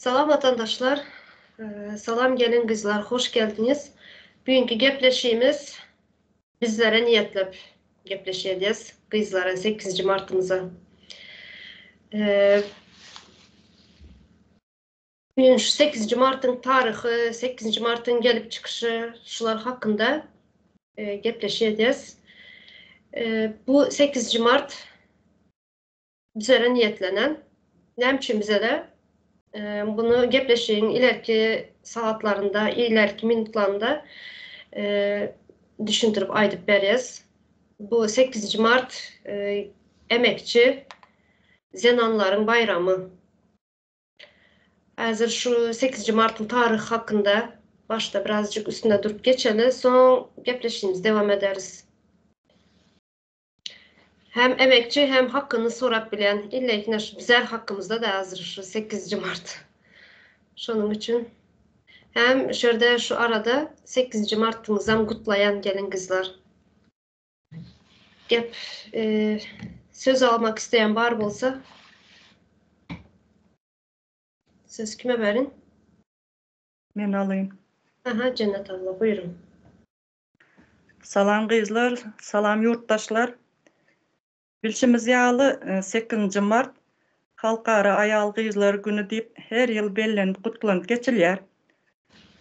Salam watandaşlar. Salam gelin gyzlar hoş geldiňiz. Bugünkü gepleşigimiz bizlere niýetlep gepleşýäs gyzlara 8-nji martymyza. Bugün şu 8-nji martyň taryhy, 8-nji martyň gelip çykyşy şular hakynda gepleşýäs. Bu 8-nji mart bizlere niýetlenen. Näme üçin bizlere? Bunu gepleşigiň ilerki sagatlarynda, ilerki minutlarynda düşündirip aýdyp berýäs. Bu 8-nji mart emekçi zenanlaryň baýramy. Häzir şu 8-nji martyň taryhy hakynda başda birazjyk üstünde durup geçeli, soň gepleşigimizi dowam ederis. Hem emekçi hem hakyny sorap bilen ille şu bizer hakkymyzda da hazır şu 8 mart. Şonuň üçin hem şerde şu arada 8 martyňyzam gutlaýan gelin gyzlar. Gep e, söz almak isteyen bar bolsa söz kime berin? Men alayım. Aha Cennet abla buyurun. Salam gyzlar, salam ýurtdaşlar. Bilşimiz ýaly, 8 mart Halkara aýal gyzlar güni diýip her ýyl bellenip gutlanyp geçilýär.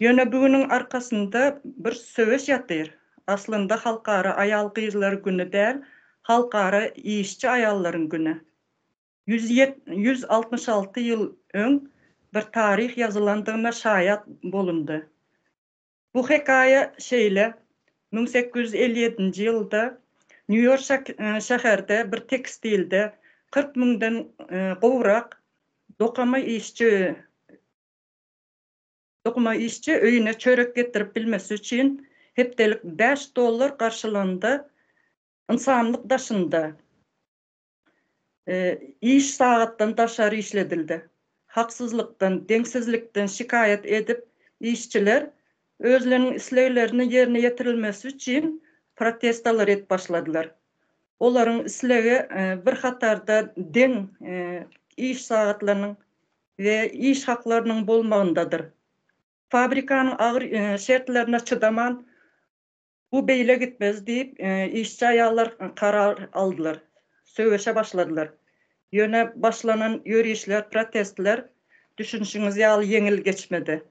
Ýöne bu günüň arkasynda bir söweş ýatyr. Aslynda Halkara aýal gyzlar güni däl, Halkara işçi aýallaryň güni. 166 ýyl öň bir taryh ýazylandygyna şaýat bolundy. Bu hekaýa şeýle, 1857-nji ýylda Nýu-Ýork şäherde bir tekstilde 40 müňden gowrak dokama işçi dokuma işçi öýüne çörek getirip bilmesi üçin hepdelik 5 dollar garşylygynda ynsanlyk daşynda iş sagatdan daşary işledildi. Haksyzlykdan, deňsizlikden şikaýat edip, işçiler özleriniň isleglerini ýerine ýetirilmesi üçin protestalar edip başladylar. Olaryň islegi bir hatarda deň iş sagatlarynyň we iş haklarynyň bolmagyndadyr. Fabrikanyň agyr şertlerine çydaman, Bu beýle gitmez diýip, işçi aýallar karar aldylar. Söweşe başladylar. Ýöne başlanan ýörişler, protestler düşünişiňiz ýaly ýeňil geçmedi.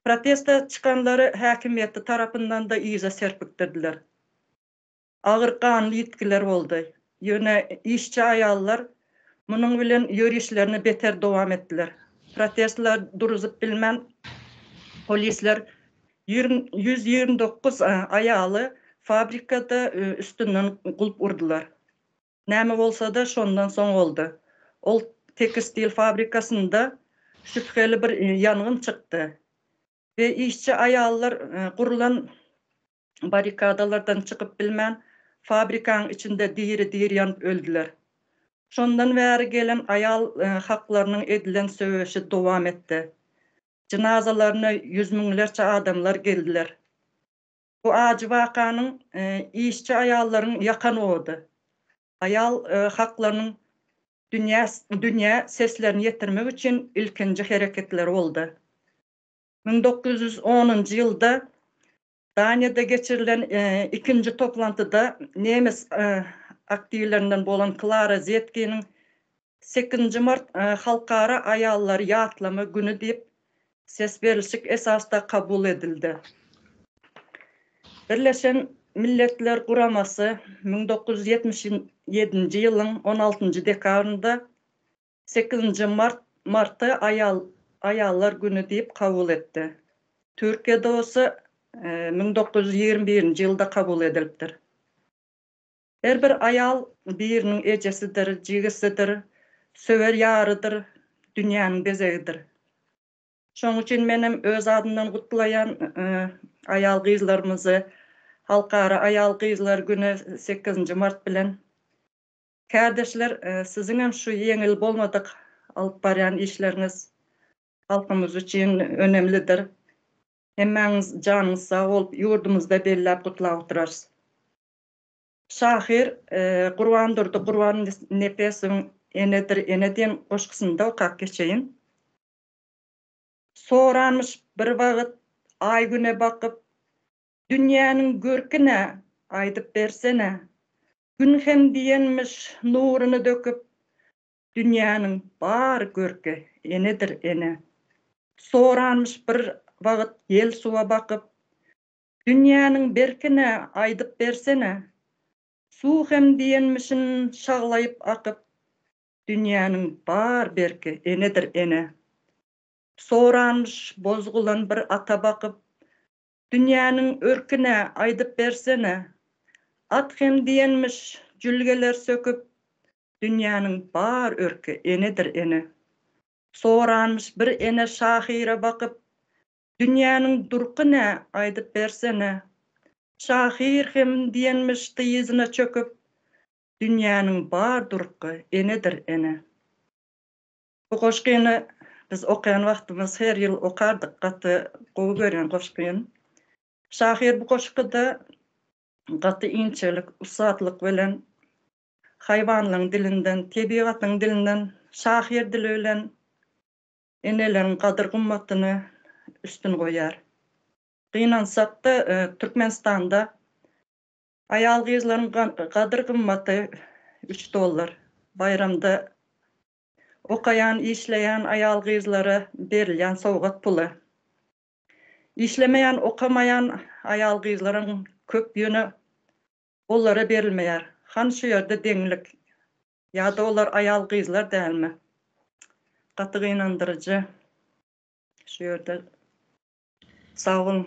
Proteste çykanlary häkimiýeti tarapyndan-da yza serpikdirdiler. Agyr ganly ýitgiler boldy. Ýöne işçi aýallar munuň bilen ýörişlerini beter dowam etdiler. Protestleri duruzyp bilmän, polisler 129 aýaly fabrikada üstünden gulp urdular. Näme bolsa-da şondan soň boldy. Ol tekstil fabrikasynda şübheli bir ýangyn çykdy we işçi aýallar gurlan barrikadalardan çykyp bilmän, fabrikanyň içinde diri-diri ýanyp öldüler. Şondan bäri gelen aýal haklarynyň edilen söweşi dowam etdi. Jynazalaryna ýüz müňlerçe adamlar geldiler. Bu ajy wakanyň işçi aýallaryň ýakan ody, aýal haklarynyň dünýä dünýä seslerini ýetirmek üçin ilkinji hereketleri boldy. 1910-njy ýylda Daniýada geçirilen ikinji toplantyda nemes aktiwlerinden bolan Klara Zetkiniň 8-nji mart Halkara aýallary ýatlama güni diýip ses berlişik esasda kabul edildi. Birleşen Milletler Guramasy 1977-nji ýylyň 16-njy dekabrynda 8-nji mart marty aýal aýallar güni diýip kabul etdi. Türkiýede bolsa 1921-nji ýylda kabul edilipdir. Her bir aýal biriniň ejesidir, jigisidir, söwer ýarydyr, dünýäniň bezegidir. Şonuň üçin menem öz adymdan gutlaýan aýal gyzlarymyzy Halkara aýal gyzlar güni 8-nji mart bilen. Kärdeşler, siziňem şu ýeňil bolmadyk alyp barýan işleriňiz halkymyz üçin önemlidir. Hemmäňiz janyňyz sag bolup, ýurdumyzda belläp gutlap oturarys. Şahyr Gurbandurdy Gurbannepesowyň Enedir ene diýen goşgusynda okap geçeýin. Soranmyş bir wagt Aý-Güne bakyp, Dünýäniň görki nä, aýdyp bersene? Gün hem diýenmiş nuruny döküp, Dünýäniň bar görki enedir ene. Soranmyş bir wagt ýel suwa bakyp, Dünýäniň berki nä, aýdyp bersene? Suw hem diýenmişin şaglaýyp akyp, Dünýäniň bar berki enedir ene. Soranmyş bozgulan bir ata bakyp, Dünýäniň örki nä, aýdyp bersene? At hem diýenmiş jülgeler söküp, Dünýäniň bar örki enedir ene. Soranmyş bir ene şahyra bakyp, Dünýäniň durky nä, aýdyp bersene? Şahyr hem diýenmiş dyzyna çöküp, Dünýäniň bar durky enedir ene. Bu goşgyny biz okaýan wagtymyz her ýyl okardyk, gaty gowy görýän goşgym. Şahyr bu goşgyda gaty inçelik, ussatlyk bilen haýwanlaryň dilinden, tebigatyň dilinden, şahyr dili bilen eneleriň gadyr-gymmatyny üstün goýýar. Gynansak-da, Türkmenistanda aýal-gyzlaryň gadyr-gymmaty üç dollar. Baýramda okaýan, işleýän aýal-gyzlara berilýän sowgat puly. Işlemeýän, okamaýan aýal-gyzlaryň köp, ýöne olara berilmeýär. Hany şu ýerde deňlik? Ýa-da olar aýal-gyzlar dälmi? Gaty gynandyryjy. Şu ýerde sag boluň.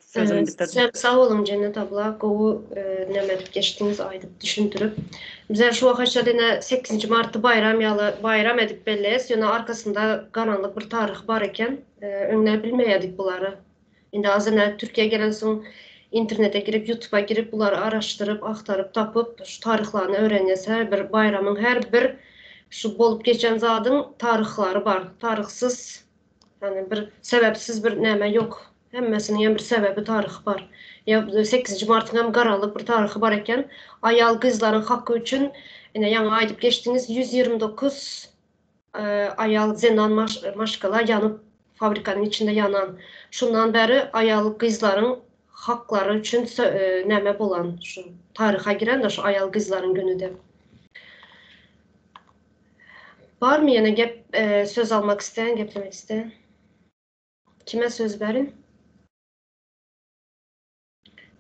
Sözümi bitirdim. Sizem sag boluň Jennet abla gowy neme edip geçdiňiz aýdyp düşündirip. Bizem şu waka çenli ine sekizinji marty baýram ýaly baýram edip belleýäs ýöne arkasynda garanlyk bir taryh bar eken. Öňler bilmeýärdik bulary. Indi az ine Türkiýä gelensoň internete girip ýutuba girip bulary araşdyryp agtaryp tapyp şu taryhlaryny öwrenýäs. Her bir baýramyň her bir şu bolup geçen zadyň taryhlary bar. Taryhsyz Ýagny bir sebäpsiz bir näme ýok. Hemmesiniň hem bir sebäbi taryhy bar. Ýa sekizinji martyň hem garalyk bir taryhy bar eken. Aýal gyzlaryň haky üçin ine ýaňy aýdyp geçdiňiz 129 aýal zenan maşgala ýanyp fabrikanyň içinde ýanan. Şundan bäri aýal gyzlaryň haklary üçin näme bolan şu taryha giren-de şu aýal gyzlaryň günüde. Barmy ýene gep söz almak isleýän, geplemek isleýän? Kime söz berin?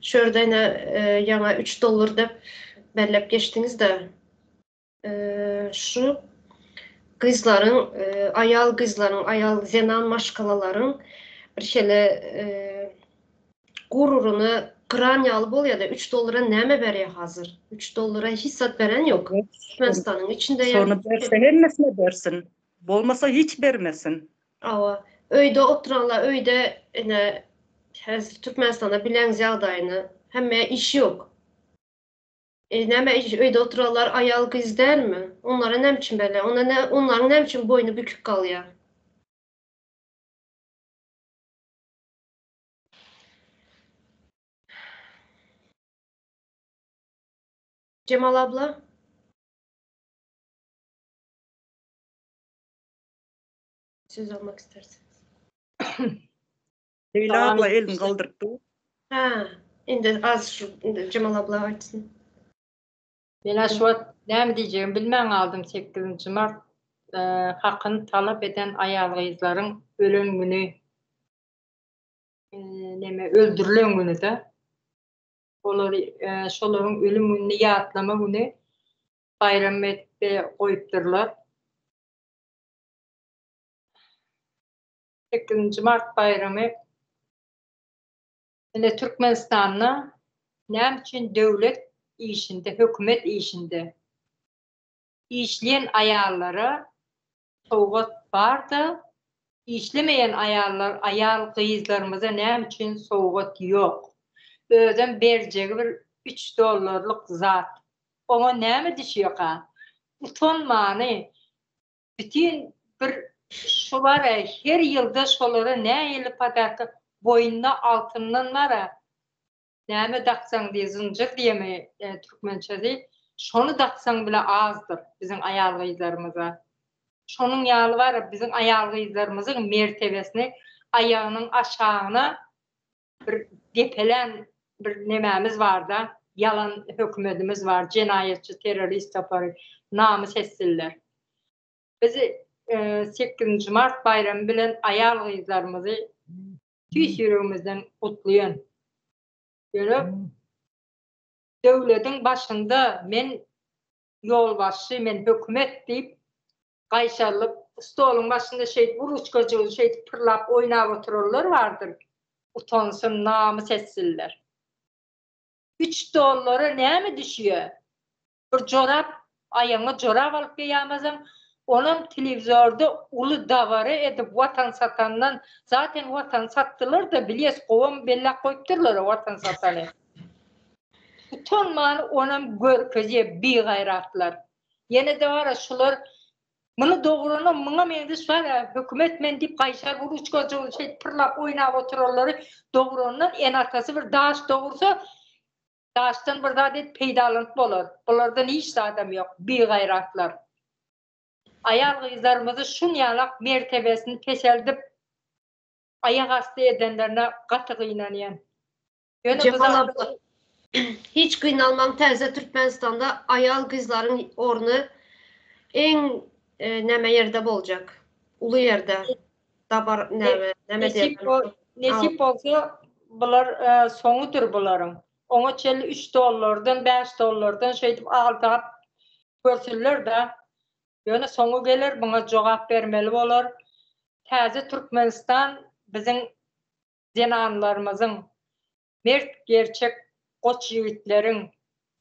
Şu ýerde ine ýaňa 3 dollar dep belläp geçdiňiz-de. Şu gyzlaryň, aýal gyzlaryň, aýal zenan maşgalalaryň bir şeýle Gururyny gyran ýaly bolýada üç dollara näme berýä hazir üç dollara hiç zat beren ýok Türkmenistanyň içinde ýa Şony berse hemmesine bersin bolmasa hiç bermesin. Hawa öýde oturanlar öýde ine häzir Türkmenistanda bileňiz ýagdaýyny hemme iş ýok. E näme öýde oturanlar aýal gyz dälmi onlara näme üçin berýä onda onlaryň näme üçin boýny bükük galýa. Jemal abla. Söz almak isterseniz. Leýla abla elini galdyryp dur. Ha, indi az şu indi Jemal abla aýtsyn. Men şu wagt näme diýjegimi bilmän galdym 8-nji mart e, hakyny talap eden aýal-gyzlaryň ölen güni neme öldürilen günüde olary şolaryň ölüm gününi ýatlama güni baýram edip goýupdyrlar. 8-nji mart baýramy ine Türkmenistanda näme üçin döwlet işinde, hökümet işinde işleýän aýallara Sowgat barda işlemeýän aýallar aýal gyzlarymyza näme üçin sowgat ýok. Özem berjegi bir üç dollarlyk zat. Oňa näme düşýeka? Utanmany bütin bir şu bara her ýylda şolara nähili podarka boýnuna altyndan bara Näme daksaň diý zynjyr diýemi türkmençesi şony daksaň bile azdyr biziň aýal gyzlarymyza. Şonuň ýaly bar biziň aýal gyzlarymyzyň mertebesini aýagynyň aşagyna bir depelän bir nemämiz barda, ýalan hökümedimiz bar, jenaýatçy terrorist topary, namys etsinler. Biz sekizinji mart baýramy bilen aýal-gyzlarymyzy tüýs ýüregimizden gutlaýan. Ýöne döwlediň başynda men ýolbaşçy, men hökümet diýip gaýşarylyp, stoluň başynda şeýdip ruçkajygyny şeýdip pyrlap oýnap oturanlar bardyr. Utansyn, namys etsinler. Üç dollara näme düşýä? Bir jorap, aýagyňa jorap alyp geýämeseň, onam telewizorda uly dabara edip watan satandan, zaten watany satdylar-da, bilýäs, gowam belläp goýupdyrlar-a watan satany. Utanman onam görkezýä bigaýratlar. Ýene-de bar-a şular muny dogranam muňa meňzeş bar-a hökümet men diýip gaýşar bu ruçkajygyny şeýdip pyrlap oýnap oturanlary dograndan ene-atasy bir daş dogursa daşdan bir zat edip peýdalanyp bolar. Bulardan hiç zadam ýok bigaýratlar. Aýal-gyzlarymyzy şunýalak mertebesini peseldip aýak asty edenlerine gaty gynanýan. Ýöne bu Jemal abla, hiç gynalmaň täze Türkmenistanda aýal gyzlaryň orny iň näme ýerde boljak. Uly ýerde. Dabar näme näme diýerler. Nesip bolsa bular soňudyr bularyň. Oňa çenli üç dollardan, bäş dollardan şeýdip aldap görsünler-de. Ýöne soňy geler, muňa jogap bermeli bolar. Täze Türkmenistan biziň zenanlarymyzyň, mert gerçek goç ýigitleriň,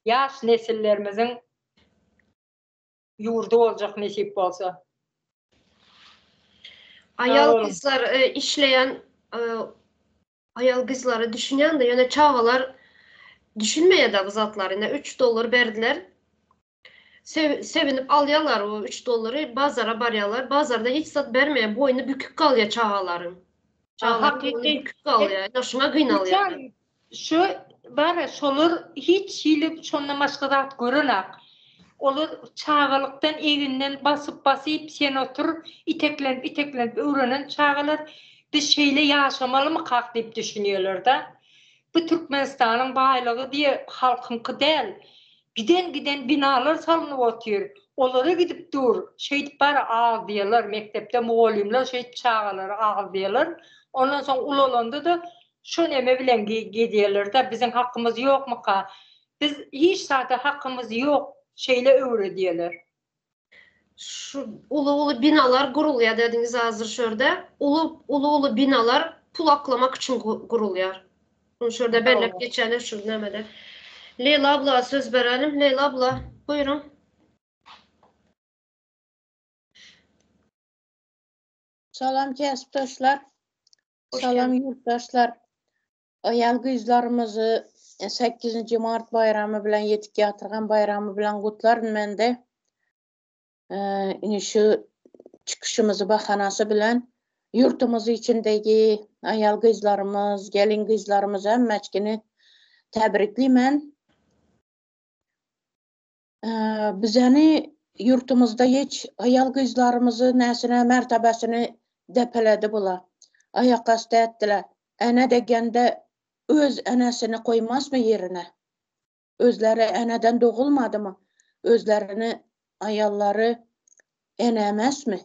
ýaş nesillerimiziň ýurdy boljak nesip bolsa. Aýal gyzlar işleýän aýal gyzlara düşünýän-de ýöne çagalar düşünmeýär-de bu zatlary. Ine 3 dollar berdiler. Sevinip alýarlar o 3 dollary, bazara barýarlar. Bazarda hiç zat bermeýär, boýny bükük galýar çagalaryň. Çagalaryň boýny bükük galýar. Ine şuňa gynalýar. Şu bar şolar hiç hili şondan başga zat görenak. Olar çagalykdan eginden basyp basyp sen otur iteklenip iteklenip öwrenen çagalar biz şeýle ýaşamalymykak diýip düşünýärler-de. Bu Türkmenistanyň baýlygy diýe halkyňky däl. Giden giden binalar salynyp otyr. Olara gidip dur. Şeýdip bary agzýalar. Mekdepde mugallymlar şeýdip çagalary agzýalar. Ondan soň ulalanda-da şo neme bilen gezýärler-de, biziň hakymyz ýokmyka? Biz hiç zada hakymyz ýok. Şeýle öwredýärler. Şu uly-uly binalar gurulýar dediňiz hazir şu ýerde. Uly uly-uly binalar pul aklamak üçin gurulýar. Şuny şu ýerde belläp geçeli şu nämede. Leýla abla söz berelim. Leýla abla, buýruň. Salam käsipdaşlar. Salam ýurtdaşlar. Aýal gyzlarymyzy sekizinji mart baýramy bilen ýetip ýatyrgan baýramy bilen gutlaryn mende. Ine şu çykyşymyzy bahanasy bilen ýurtumyz içindegi aýal gyzlarymyz, gelin gyzlarymyz hemmeçkini täbriklimen. Bizeni ýurtumyzda hiç aýal gyzlarymyzy näsine mertebesini depeledi bular. Aýakasty etdiler. Ene degende öz enesini goýmazmy ýerine? Özleri eneden dogulmadymy? Özlerini aýallary ene emesmi?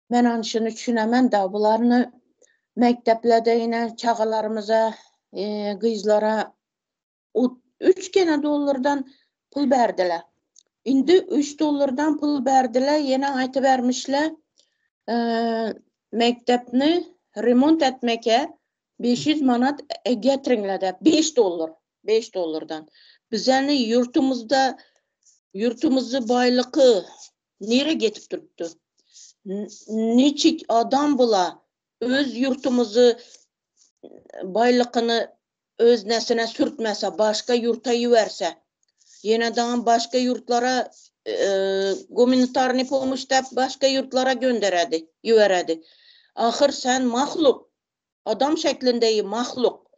Men ony şuny düşünemen da bularyny mekdeplerde ine çagalarymyza gyzlara Üç gene dollardan pul berdiler. Indi üç dollardan pul berdiler, ýene aýtybermişler, mekdepni remont etmeke 500 manat getiriňler diýip, 5 dollar, 5 dollardan. Bizeni ýurtumyzda ýurtumyzy baýlyky nire getip durupdy? Niçik adam bula öz ýurtumyzy baýlykyny öz nesine sürtmese, başga ýurta ýüberse, ýene daňam başga ýurtlara gumanitarnyý pomoş däp başga ýurtlara gönderedi, ýüberedi. Ahyr sen mahluk, adam şeklindegi mahluk.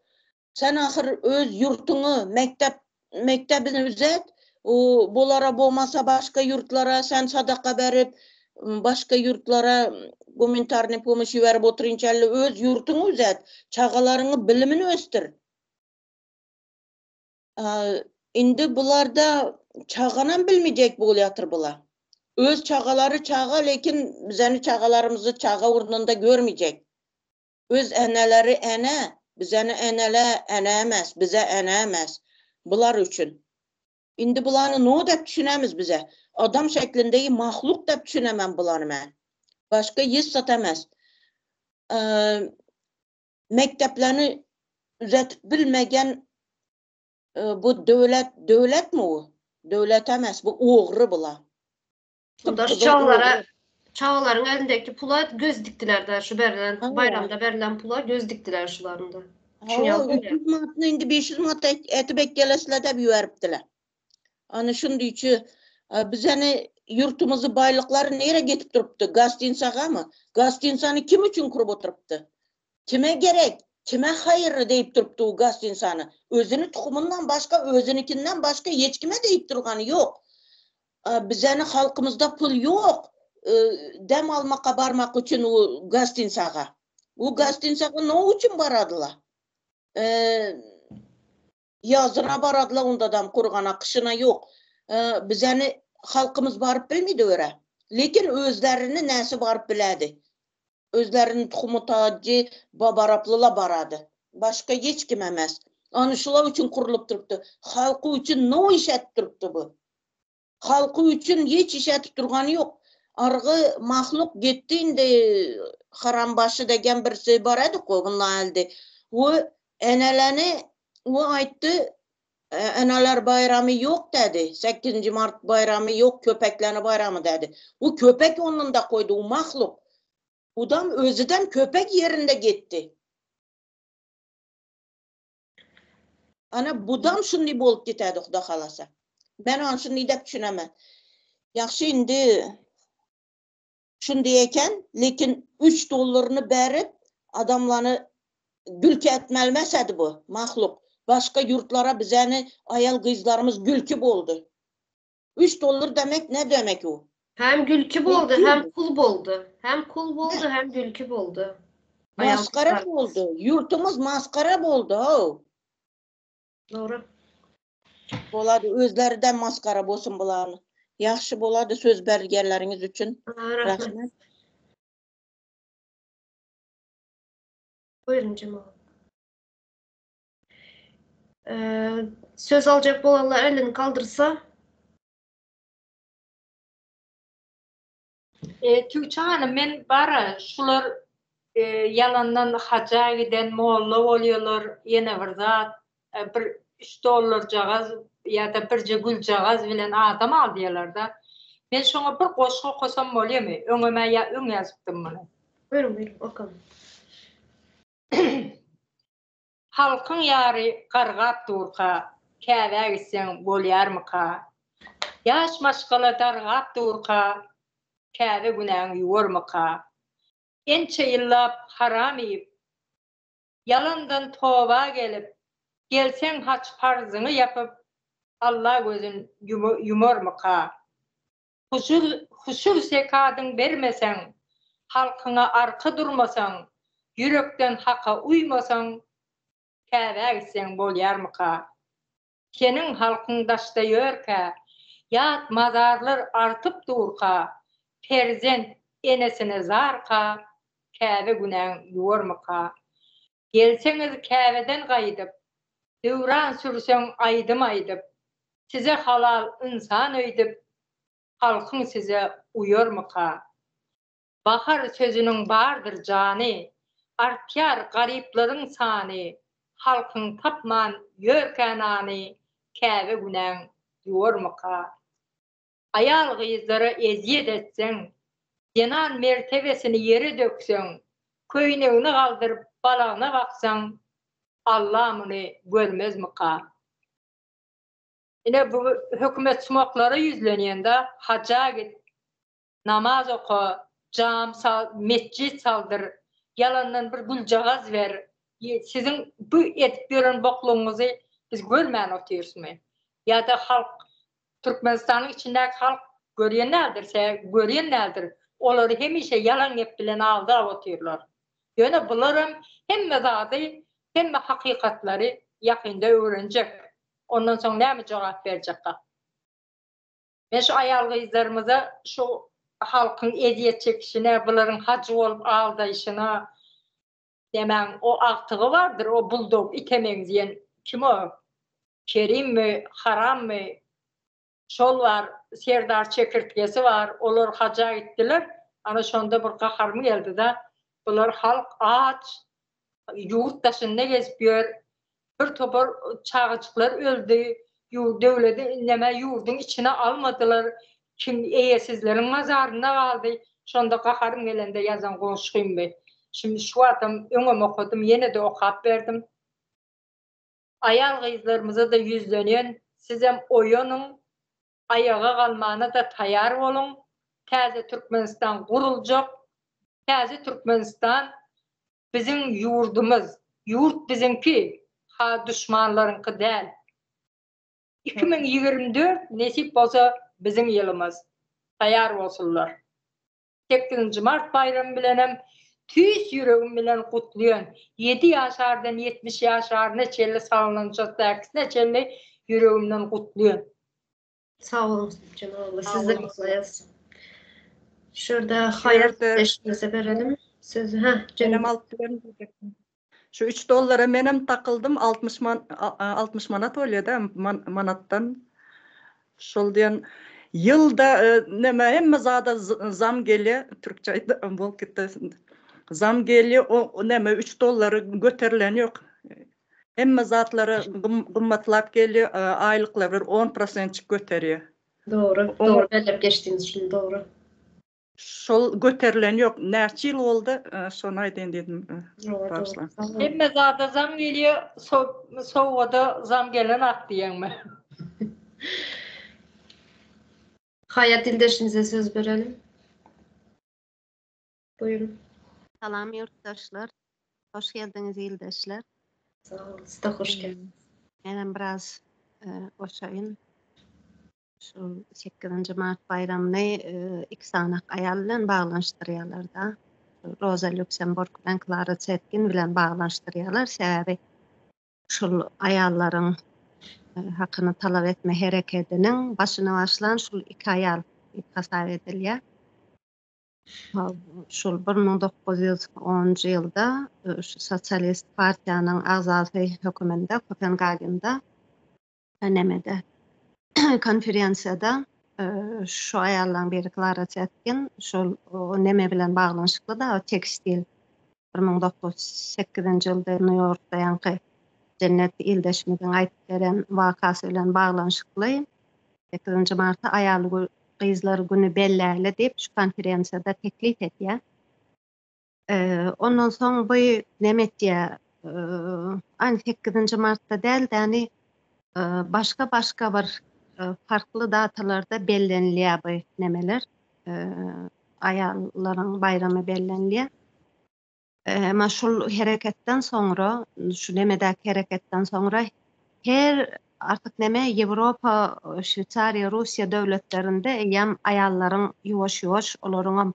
Sen ahyr öz ýurtuňy, mekdep, mekdebini düzet, o bulara bolmasa başga ýurtlara sen sadaka berip, başga ýurtlara. Gumanitarnyý pomoş iberip oturynça elle öz ýurtuňy düzet, çagalaryňy bilimini ösdür. Indi bularda çaganam bilmejek bolýatyr bula. Öz çagalary çaga lekin bizeni çagalarymyzy çaga ornunda görmejek. Öz eneleri ene, bizeni enele ene emes, bize ene emes. Bular üçin. Indi bulany no dep düşünemiz bize. Adam şeklindegi mahluk dep düşünemem bulany men. Başga hiç zat emes. Mekdeplerini düzetip bilmegen bu döwlet döwletmi bu? Döwlet emes bu ogry bula. Bunda şu çagalara çagalaryň elindeki pula göz dikdiler-de şu berlen baýramda berlen pula göz dikdiler şularynda. Hawa, 300 manatny indi 500 manat etip ekgelesler dep ýüberipdiler. Ana şundy üçi bizeni ýurtumyzy baýlyklary nere getip durupdy? Gastinsagamy? Gastinsany kim üçin kurup oturypdy? Kime gerek? Kime haýyrly diýip durupdy u gastinsany? Özüni tukumyndan başga, özünikinden başga hiç kime diýip durgany ýok. Bizeni halkymyzda pul ýok dem almaka barmak üçin u gastinsага. U gastinsага no üçin baradylar? Ýazyna baradylar ondadam kurgana, kyşyna ýok. Bizeni halkymyz baryp bilmedi öre. Lekin özlerini näsi baryp biledi. Özleriniň tuhumy tadji babaraplyla barady. Başga hiç kim emes. Any şular üçin kurulyp durupdy. Halky üçin no iş etip durupdy bu. Halky üçin hiç iş etip durgany ýok. Argy mahluk gitdi indi harambaşy degen birisi bar edi ko bundan elde. O eneleni o aýtdy Eneler baýramy ýok dädi. Sekizinji mart baýramy ýok, köpekleni baýramy dädi. Bu köpek onunda koýdy, u mahluk. Udam özüdem köpek ýerinde getdi. Ana budam şundy bolup gitedi Huda halasa. Men ony şundy dep düşünemen. Ýagşy indi Şundy eken, lekin üç dollaryny berip, adamlany gülki etmelmesedi bu mahluk. Başga ýurtlara bizeni aýal gyzlarymyz gülki boldy. Üç dollar demek ne demek u? Hem gülki boldy, hem kul boldy. Hem kul boldy, hem gülki boldy. Masgara boldy. Ýurtumyz masgara boldy, how. Dogry. Bolady özleriden maskara bolsun bularny. Ýagşy bolady söz bergenleriňiz üçin. Rahmet. Buyurun Cemal. Ee, söz aljak bolanlar elini kaldyrsa. E, Tüwçe hanym men bara şular e, ýalandan haja giden molla bolýarlar ýene bir zat e, bir üç dollarjagaz ýa-da birje güljagaz bilen adam alýarlar-da. Men şoňa bir goşgy okasam bolýarmy? Öňem-ä ýa öň ýazypdym muny. Buyurun buyurun okaň. Halkyň ýary gargap durka, Käbä gitseň bolýarmyka? Ýaş maşgala dargap durka, Käbe günäň ýuwarmyka? Ençe ýyllap haram iýip, Ýalandan toba gelip, Gelseň haç parzyňy ýapyp, Alla gözün ýumarmyka? Huşur zekadyň bermeseň, halkyňa arka durmasaň, ýürekden haka uýmasaň, Käbä gitseň bolýarmyka? Seniň halkyň daşda ýörkä, ýat mazarlar artyp durka, perzent enesine zarka, Käbe günäň ýuwarmyka? Gelseňiz Käbeden gaýdyp, döwran sürseň aýdym aýdyp, size halal ynsan öýdüp, halkyň size uýarmyka? Bahar sözüniň bardyr jany, artýar garyplaryň sany, halkyň tapman ýörkä nany, Käbe günäň ýuwarmyka? Aýal-gyzlara ezýet etseň, zenan mertebesini ýere dökseň, köýnegini galdyryp balagyna baksaň, Alla muny görmezmika? Ine bu hökümet sumaklara ýüzlenýända, haja git, namaz oka, jam sal, metjit saldyr, ýalandan bir güljagaz ber, siziň bu edip ýören boklugyňyzy biz görmän otyrysmy? Ýa-da halk Türkmenistanyň içindäki halk görýän däldir, sebäbi görýän däldir. Olary hemişe ýalan gep bilen aldap otyrlar. Ýöne bularam hemme zady, hemme hakykatlary ýakynda öwrenjek. Ondan soň näme jogap berjekka? Men şu aýal-gyzlarymyza şu halkyň ezýet çekişine, bularyň hajy bolup aldaýşyna, nämäň o agtygy bardyr, o buldog ite meňzeýän kim o? Kerimmi, Harammy? Şol bar, Serdar çekirtgesi bar, olar haja gitdiler. Ana şonda bir gaharym geldi-de, bular halk aç, ýurt daşynda gezip ýör, bir topar çagajyklar öldi, döwledi neme ýurduň içine almadylar, kim eýesizleriň mazarynda galdy. Şonda gaharym gelende ýazan goşgym bi. Şindi şu wagtam öňem okadym, ýene-de okap berdim. Aýal-gyzlarymyza-da ýüzlenýän, sizem oýanyň, aýaga galmana-da taýar boluň, täze Türkmenistan guruljak, täze Türkmenistan biziň ýurdumyz, ýurt biziňki, ha duşmanlaryňky däl. 2024 nesip bolsa biziň ýylymyz. Taýar bolsunlar. Sekizinji mart baýramy bilenem tüýs ýüregim bilen gutlaýan. Ýedi ýaşardan 70 ýaşaryna çenli sallançakdakisine çenli ýüregimden gutlaýan. Sag boluň Jemal abla siz-de gutlaýas. Şurada Haýat ildeşimize berelim sözi. Hä, Menem alyp bilerin diýjekdim. Şu üç dollara menem takyldym 60 man 60 manat bolýada manatdan. Şol diýen ýylda neme hemme zada zam gelýä türkçe aýtdym bolup gitdi. Zam gelýä o neme 3 dollar göterilen ýok. Hemme zatlara gymmatlap gelýä aýlyklar bir 10 prosentjik göterýä. Dogry, dogry belläp geçdiňiz şuny dogry. Şol göterilen ýok. Näçe ýyl boldy? Şony aýdaýyn diýdim. Bagyşlaň. Hemme zada zam gelýär, sowgada zam gelenak diýeňmi? Haýat ildeşimize söz berelim. Buýrun. Salam ýurtdaşlar. Hoş geldiňiz ildeşler. Sag boluň, siz-de hoş geldiňiz. Menem biraz goşaýyn. Şu sekizinji mart baýramyny iki sany aýal bilen baglanyşdyrýarlar-da. Roza Lýuksemburg bilen Klara Zetkin bilen baglanyşdyrýarlar. Sebäbi şul aýallaryň hakyny talap etme herekediniň başyny başlan şul iki aýal diýip hasap edilýär. Şol 1910-njy ýylda şu sosialist partiýanyň agzasy höküminde Kopengagende nemede konferensiýada şu aýallaryň biri Klara Zetkin şol neme bilen baglanyşykly da tekstil 1908-nji ýylda Nýu-Ýorkda ýaňky Jennet ildeşimiziň aýdyp beren wakasy bilen baglanyşykly 8-nji marta aýal gyzlar güni belläli diýip şu konferensiýada teklip edýär. Ondan soň bu neme etýär? Aýny sekizinji martda däl-de, ýagny başga-başga bir farkly datalarda bellenilýär bu nemeler. Aýallaryň baýramy bellenilýär. Emma şul hereketden soňra, şu nemedäki hereketden soňra her artyk neme Ýewropa, Şweýsariýa, Russiýa döwletlerinde eýýäm aýallaryň ýuwaş-ýuwaş olaryňam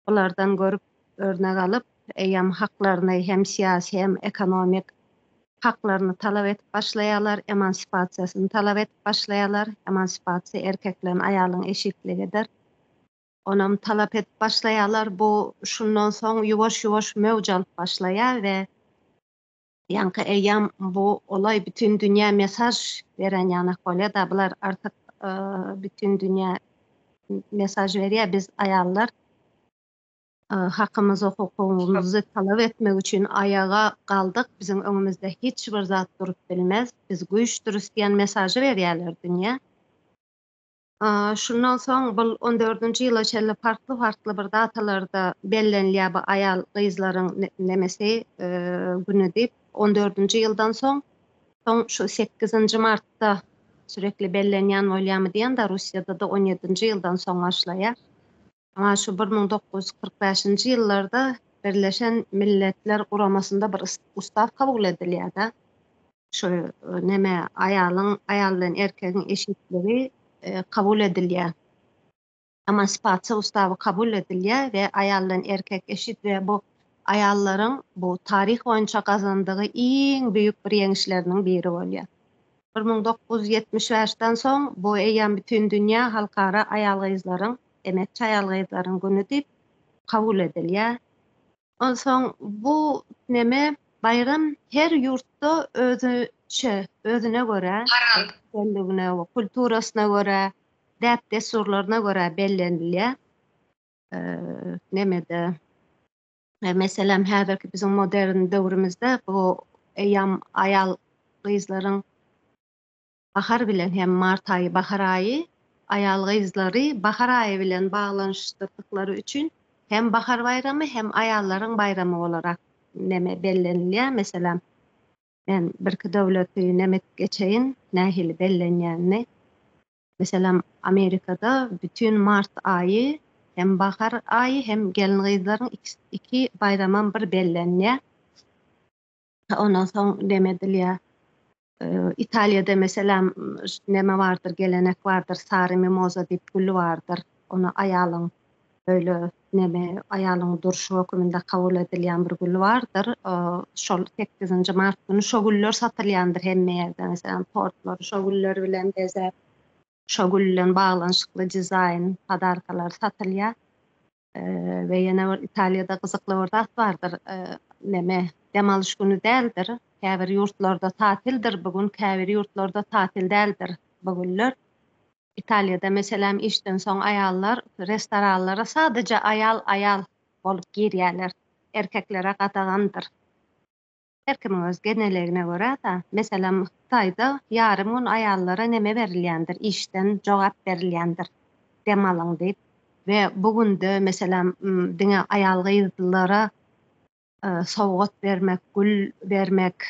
Bulardan görüp, örnek alyp, eýýäm haklaryny hem syýasy hem ekonomik haklaryny talap edip başlaýarlar, emansipasiýasyny talap edip başlaýarlar. Emansipasiýa erkek bilen aýalyň eşitligidir. Onam talap edip başlaýarlar. Bu şundan soň ýuwaş-ýuwaş möwç alyp başlaýar we Ýaňky eýýäm bu olaý bütin dünýä mesaž beren ýanak bolýa-da, bular artyk bütin dünýä mesaž berýär, biz aýallar hakymyzy, hukugymyzy talap etmek üçin aýaga galdyk, biziň öňümizde hiç bir zat durup bilmez, biz güýçdüris diýen mesažy berýärler dünýä. Şundan soň bul on dördünji ýyla çenli farkly-farkly bir datalarda bellenilýär bu aýal gyzlaryň nemesi güni diýip. On dördünji ýyldan soň soň şu sekizinji martda sürekli bellenýän bolýarmy diýen-de Russiýada-da on ýedinji ýyldan soň başlaýar. Emma şu 1945-nji ýyllarda Birleşen Milletler Guramasynda bir ustaw kabul edilýär-de. Şu neme aýalyň, aýal bilen erkegiň eşitligi kabul edilýär. Emansipasiýa ustawy kabul edilýär we aýal bilen erkek eşit we bu aýallaryň bu taryh boýunça gazandygy iň büýük bir ýeňişleriniň biri bolýar. 1975-den soň bu eýýäm bütindünýä halkara aýal-gyzlaryň, emekçi aýal-gyzlaryň güni diýip kabul edilýär. Onsoň bu neme baýram her ýurtda özüçe, özüne görä, belligine we kulturasyna görä, däp-dessurlaryna görä bellenilýär. Nemede meselem häzirki biziň modern döwrümizde bu eýýam aýal gyzlaryň Bahar bilen hem mart aýy bahar aýy aýal-gyzlary bahar aýy bilen baglanyşdyrdyklary üçin hem bahar baýramy hem aýallaryň baýramy bolarak neme bellenilýär. Meselem, men birki döwleti neme edip geçeýin nähili bellenýänini. Meselem, Amerikada bütin mart aýy hem bahar aýy hem gelin-gyzlaryň iki baýramam bir bellenýär. Ondan soň neme edilýär. Italiýada meselem neme bardyr, gelenek bardyr, sary mimoza diýip gül bardyr. Ony aýalyň böyle neme aýalyň durşy höküminde kabul edilýän bir gül bardyr. Şol sekizinji mart güni şo güller satylýandyr hemme ýerde. Meselem, tortlary şo güller bilen bezäp, şo gül bilen baglanyşykly dizaýn, podarkalar satylýar. We ýene bir Italiýada gyzykly bir zat bardyr. Neme, dem alyş güni däldir. Käbir ýurtlarda tatildir bu gün, käbir ýurtlarda tatil däldir bu günler. Italiýada meselem işden soň aýallar restoranlara sadaja aýal-aýal bolup girýärler. Erkeklere gadagandyr. Her kimiň öz genelegine görä-de, meselem, Hytaýda ýarym gün aýallara neme berilýändir, işden jogap berilýändir, dem alyň diýip we bu günde, meselem, diňe aýal-gyzlara sowgat bermek, gül bermek,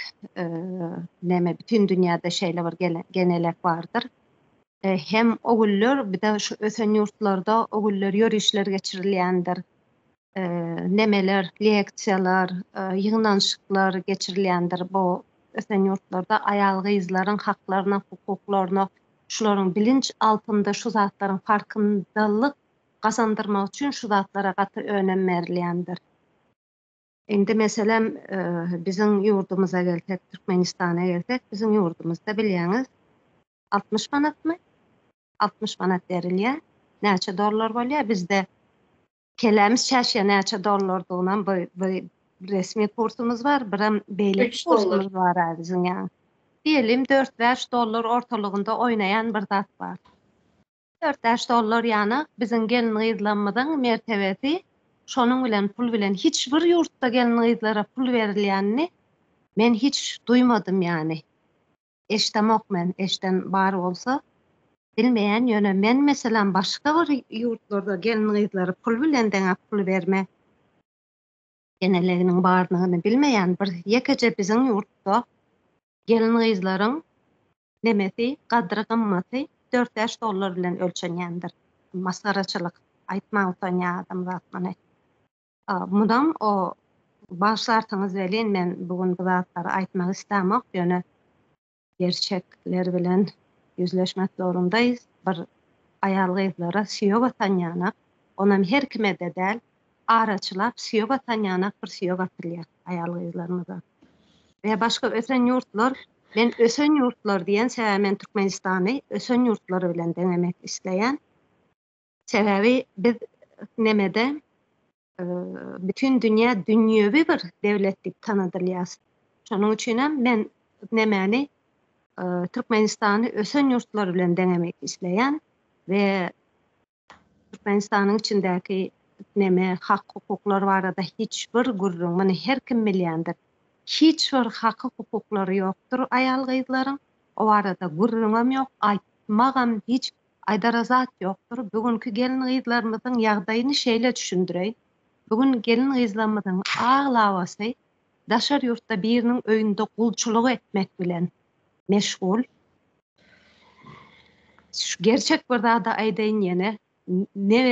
neme, bütin dünýäde şeýle bir genelek bardyr. Hem o günler, bir-de şu ösen ýurtlarda o günler ýörişler geçirilýändir. Nemeler, leksiýalar, ýygnanyşyklar geçirilýändir bu ösen ýurtlarda aýal-gyzlaryň haklaryna, hukuklaryna, şularyň bilinç altynda şu zatlaryň farkyndalyk gazandyrmak üçin şu zatlara gaty önem berilýändir. Indi meselem biziň ýurdumyza gelsek, Türkmenistana gelsek, biziň ýurdumyzda bilýäňiz 60 manatmy? 60 manat berilýär. Näçe dollar bolýar? Bizde Kellämiz çäşýär näçe dollardygynam bu bu resmi kursumyz bar, birem beýleki kursumyz bar a biziň ýa. Diýelim 4-5 dollar ortalygynda oýnaýan bir zat bar. 4-5 dollar ýanak biziň gelin-gyzlarymyzyň mertebesi şonuň bilen pul bilen hiç bir ýurtda gelin-gyzlara pul berilýänini men hiç duýmadym ýany. Eşdemok men, eşden bar bolsa bilmeýän, ýöne men meselem başga bir ýurtlarda gelin-gyzlary pul bilen deňäp pul berme geneleginiň bardygyny bilmeýän, bir ýekeje biziň ýurtda gelin-gyzlaryň nemesi, gadry-gymmaty dört-bäş dollar bilen ölçenýändir. Masgaraçylyk, aýtmaga utanýar adamzat muny. Munam o bagyşlarsyňyz welin men bu gün bu zatlary aýtmak islämok, ýöne gerçekler bilen ýüzleşmek zorundaýys. Bir aýal-gyzlara süýek atan ýanak, onam her kime-de däl, araçylap süýek atan ýanak bir süýek atylýar aýal-gyzlarymyza. We başga ösen ýurtlar, men ösen ýurtlar diýen sebäbi men Türkmenistany ösen ýurtlar bilen deňemek isleýän. Sebäbi biz nemede bütin dünýä dünýewi bir döwlet diýip tanadylýas. Şonuň üçin hem men nemäni Türkmenistany ösen ýurtlar bilen deňemek isleýän we Türkmenistanyň içindäki neme hak-hukuklar barada hiç bir gürrüň, muny her kim bilýändir. Hiç bir haky-hukuklary ýokdur aýal-gyzlaryň. O barada gürrüňem ýok, aýtmagam hiç Aýdara zat ýokdur. Bu günki gelin-gyzlarymyzyň ýagdaýyny şeýle düşündireýin. Bu gün gelin-gyzlarymyzyň aglabasy daşary ýurtda biriniň öýünde gulçulyk etmek bilen meşgul. Şu gerçek bir zady aýdaýyn ýene,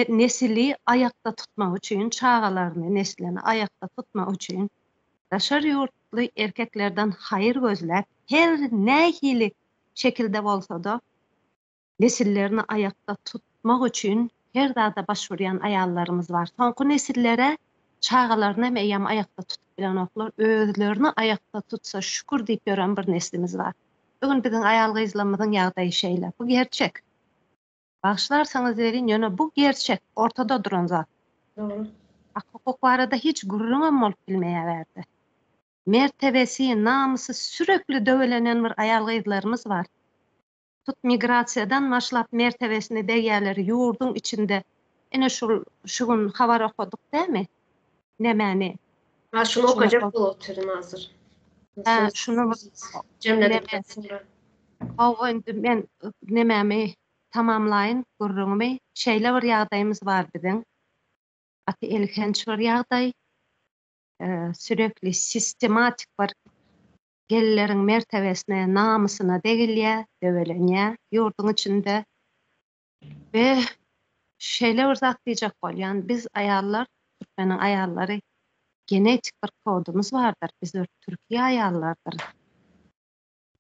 nesili aýakda tutmak üçin, çagalaryny, neslini aýakda tutmak üçin daşary ýurtly erkeklerden haýyr gözläp, her nähili şekilde bolsa-da, nesillerini aýakda tutmak üçin Her zada baş urýan aýallarymyz bar. Soňky nesillere çagalaryny hem eýýäm aýakda tutup bilenoklar. Özlerini aýakda tutsa şükür diýip ýören bir neslimiz bar. Bu gün biziň aýal-gyzlarymyzyň ýagdaýy şeýle. Bu gerçek. Bagyşlarsyňyz welin, ýöne bu gerçek, ortada duran zat. Dogry. Hak-hukuk barada hiç gürrüňem bolup bilmeýär bärde. Mertebesi, namysy sürekli döwelenen bir aýal-gyzlarymyz bar. Tut migrasiýadan başlap mertebesine degýärler ýurduň içinde. Ine şul şu gün habar okadyk dämi? Nämäni? Ha şuny okajak bolup otyryn hazir. Hä şuny jemledikden soňra. Hawa indi men nemämi tamamlaýyn gürrüňimi. Şeýle bir ýagdaýymyz bar biziň. Gaty elhenç bir ýagdaý. Sürekli sistematik bir Gelinleriň mertebesine, namysyna degilýär, döwelenýär ýurduň içinde. We şeýle bir zat diýjek bolýan, biz aýallar, türkmeniň aýallary genetik bir kodumyz bardyr, biz bir türki aýallardyrys.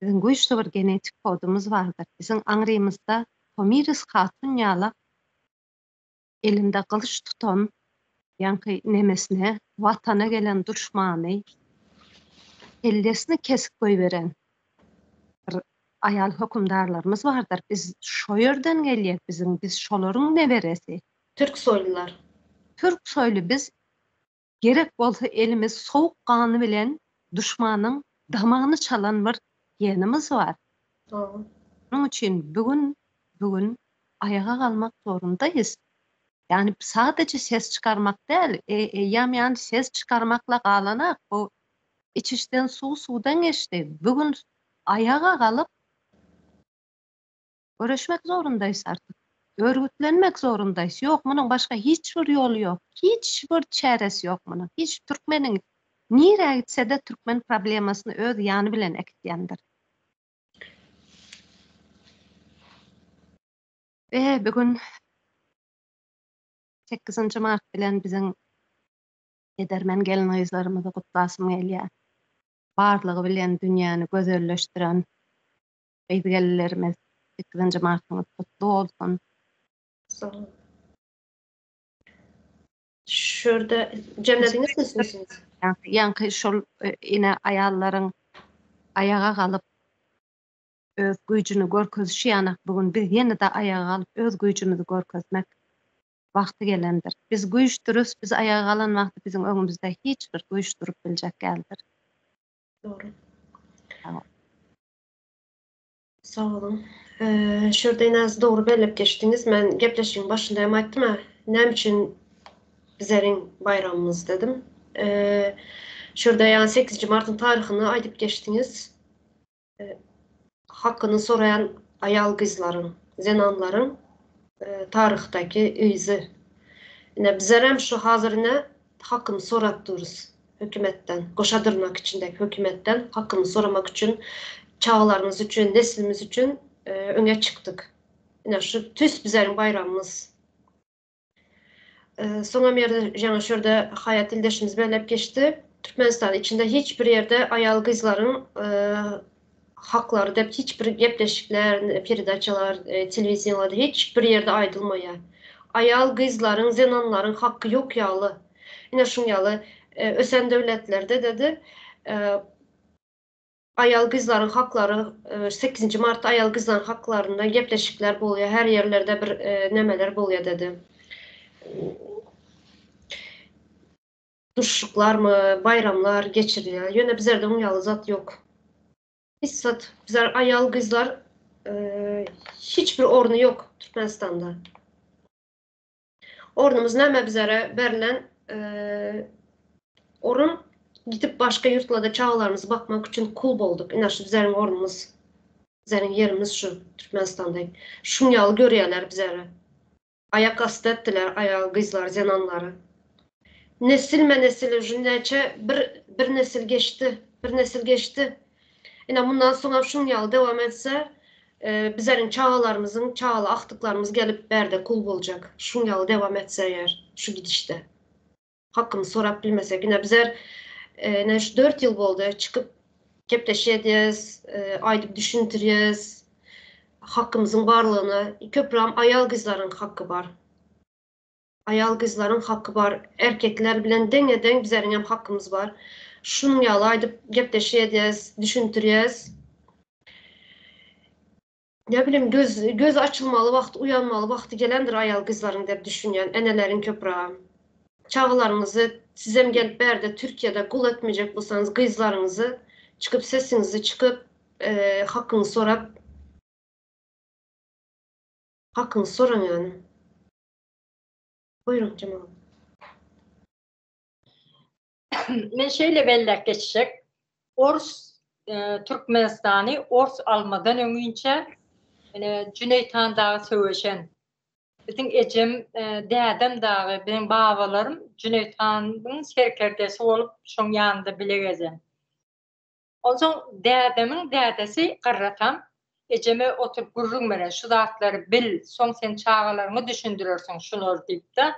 Biziň güýçli bir genetik kodumyz bardyr. Biziň aňrymyzda Tomiris hatyn ýalak elinde gylyç tutan ýaňky nemesine watana gelen duşmany kellesini kesip goýberen bir aýal hökümdarlarymyz bardyr. Biz şo ýerden gelýäs biziň biz şolaryň neberesi. Türk soýlular. Türk soýly biz gerek bolsa elimiz sowuk gany bilen duşmanyň damagyny çalan bir genimiz bar. Şonuň üçin bu gün bu gün aýaga galmak zorundaýys. Ýagny sadaje ses çykarmak däl, eýýäm ýagny ses çykarmakla galanak bu iç-içden suw suwdan geçdi. Bu gün aýaga galyp göreşmek zorundaýys artyk. Örgütlenmek zorundaýys. Ýok, munuň başga hiç bir ýoly ýok. Hiç bir çäresi ýok munuň. Hiç türkmeniň nirä gitse-de türkmen problemasyny öz ýany bilen äkitýändir. We bu gün sekizinji mart bilen biziň edermen gelin-gyzlarymyzy gutlasym gelýär. Barlygy bilen dünýäni gözelleşdiren gyz-gelinlerimiz sekizinji martyňyz gutly bolsun! Sag boluň. Şu ýerde jemlediňizmi sözüňizi? Ýaňky şol ene aýallaryň aýaga galyp öz güýjüni görkezişi ýanak bu gün biz ýene-de aýaga galyp öz güýjümizi görkezmek wagty gelendir. Biz güýçdüris, biz aýaga galan wagty biziň öňümizde hiç bir güýç durup biljek däldir. Dogry. Sag boluň. Şu ýerde ine dogry belläp geçdiňiz. Men gepleşigiň başynda hem aýtdym-a, näme üçin bizleriň baýramymyz dedim. Şu ýerde ýagny sekizinji martyň taryhyny aýdyp geçdiňiz. Hakyny soraýan aýal-gyzlaryň, zenanlaryň taryhdaky yzy. Ine bizlerem şu hazir ine hakyny sorap durus hökümetden, goşa dyrnak içindäki hökümetden hakyny soramak üçin, çagalarymyz üçin, neslimiz üçin öňe çykdyk. Ine şu tüýs bizleriň baýramymyz. Soňam ýerde ýaňy şu ýerde Haýat ildeşimiz belläp geçdi. Türkmenistan içinde hiç bir ýerde aýal-gyzlaryň haklary dep hiç bir gepleşikler, peredaçalar, telewideniýalarda hiç bir ýerde aýdylmaýar. Aýal-gyzlaryň, zenanlaryň haky ýok ýaly. Ine şuň ýaly ösen döwletlerde dedi aýal-gyzlaryň haklary sekizinji martda aýal-gyzlaryň haklarynda gepleşikler bolýar, her ýerlerde bir nemeler bolýar dedi. Duşuşyklarmy, baýramlar geçirilýär. Ýöne bizlerde oň ýaly zat ýok. Hiç zat. Bizler aýal-gyzlar hiç bir orny ýok Türkmenistanda. Ornumyz näme bizlere berlen orun gidip başga ýurtlarda çagalarymyzy bakmak üçin kul bolduk. Ine şu bizleriň ornumyz. Bizleriň ýerimiz şu Türkmenistanda. Şuň ýaly görýärler bizleri. Aýak asty etdiler aýal gyzlary zenanlary. Nesilme nesil uje näçe bir bir nesil geçdi bir nesil geçdi. Ine mundan soňam şuň ýaly dowam etse bizleriň çagalarymyzyň çagaly agtyklarymyz gelip bärde kul boljak şuň ýaly dowam etse eger şu gidişde. Hakymyzy sorap bilmesek ine bizler ine şu dört ýyl boldy çykyp gepleşik edýäs aýdyp düşündirýäs hakymyzyň barlygyny köpräm aýal gyzlaryň haky bar. Aýal gyzlaryň haky bar. Erkekler bilen deňe-deň bizeriňem hakymyz bar. Şunuň ýaly aýdyp gepleşik edýäs, düşündirýäs. Ne bilim göz göz açylmaly wagt, uýanmaly wagty gelendir aýal gyzlaryň dep düşünýän eneleriň köprägi. Çagalaryňyzy sizem gelip bärde Türkiýede gul etmejek bolsaňyz gyzlaryňyzy çykyp sesiňizi çykyp hakyňy sorap hakyňy soraň ýany. Buýruň Jemal. Men şeýle belläp geçjek. Ors Türkmenistany ors almadan öňinçä ine Jüneýit han dagy söweşen. Biziň ejem, dädem dagy, biziň babalarym Jüneýit hanyň serkerdesi bolup şoň ýanynda bile gezen. Onsoň dädemiň dädesi garratam ejeme oturyp gürrüň beren, şu zatlary bil, soň sen çagalaryňa düşündirersiň şulary diýip-de,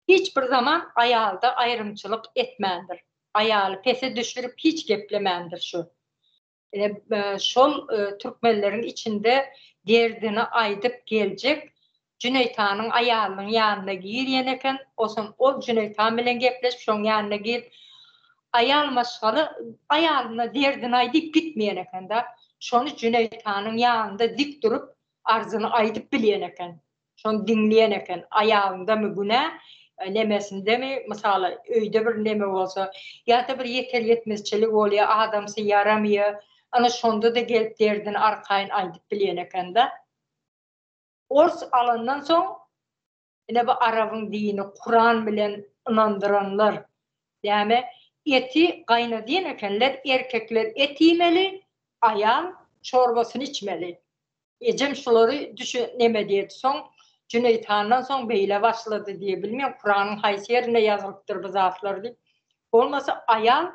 hiç bir zaman aýalda aýrymçylyk etmändir. Aýaly pese düşürip hiç geplemändir şu. Ine, şol türkmenleriň içinde derdini aýdyp geljek Jüneýt hanyň aýalynyň ýanyna girýän eken, oson ol Jüneýt han bilen gepleşip şoň ýanyna girip, aýal maşgala aýalyna derdini aýdyp gitmeýän eken-da, şony Jüneýt hanyň ýanynda dik durup arzyny aýdyp bilýän eken. Şony diňleýän eken. Aýalyndamy günä, nemesindemi, mysal öýde bir neme bolsa, ýa-da bir ýeter-ýetmezçilik bolýa, adamsy ýaramyýa, ana şonda-da gelip derdini arkaýyn aýdyp bilýän eken-de. Ors alandan soň ine bu arabyň dini Kuran bilen ynandyranlar näme eti gaýnadýan ekenler erkekler et iýmeli aýal çorbasyny içmeli ejem şulary düşü neme diýdi soň Jüneýit handan soň beýle başlady diýe bilmeýän Kuranyň haýsy ýerinde ýazylypdyr bu zatlar diýip bolmasa aýal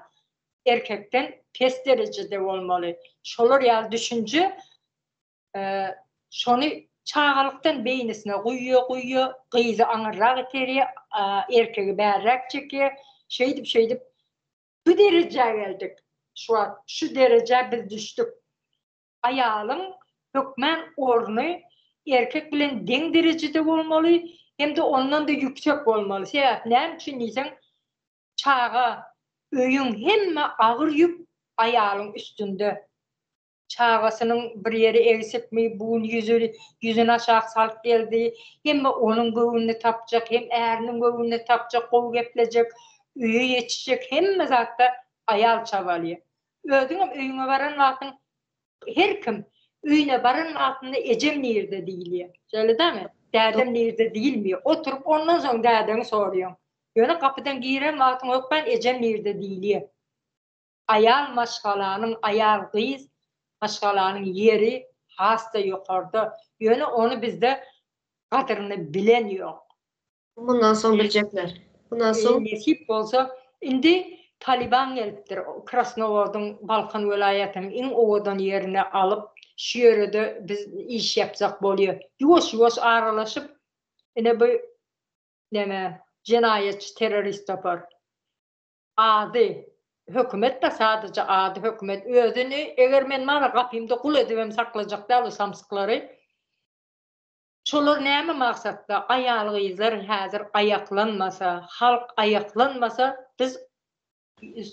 erkekden pes derejede bolmaly şolar ýaly düşünje Şony çagalykdan beýnisine guýýa, guýýa, gyzy aňyrrak iterýä, erkegi bärräk çekýä. Şeýdip, şeýdip bu derejä geldik. Şu wagt şu derejä biz düşdük. Aýalyň hökmän orny erkek bilen deň derejede bolmaly hem-de ondan-da ýüksek bolmaly. Sebäp näme üçin diýseň, çaga, öýüň hemme agyr ýük aýalyň üstünde. Çagasynyň bir ýeri egsikmi, bu gün ýüzi ýüzüni aşak salyp geldi. Hem-ä onuň göwnüni tapjak, hem äriniň göwnüni tapjak, gowy geplejek, öýe ýetişjek, hemme zatda aýal çabalýar. Özüňem öýüňe baran wagtyň her kim öýüne baran wagtynda ejem nirde diýilýär. Şeýle dämi? Dädem nirde diýilmeýär. Oturyp ondan soň dädeňi soraýaň. Ýöne gapydan giren wagtyň hökman ejem nirde diýilýär. Aýal maşgalanyň, aýal gyz maşgalanyň ýeri has-da ýokarda. Ýöne ony bizde gadyryny bilen ýok. Mundan soň biljekler. Mundan soň. Nesip bolsa, indi Taliban gelipdir. Krasnowodyň, Balkan welaýatynyň iň owadan ýerini alyp, şu ýere-de biz iş ýapjak bolýar. Ýuwaş-ýuwaş aralaşyp, ine bu neme, jenaýatçy terrorist topar. Ady hökümet-de sadaja ady hökümet özüni eger men mana gapymda gul edibem saklajak däl o samsyklary. Şolar näme maksatda aýal gyzlar häzir aýaklanmasa halk aýaklanmasa biz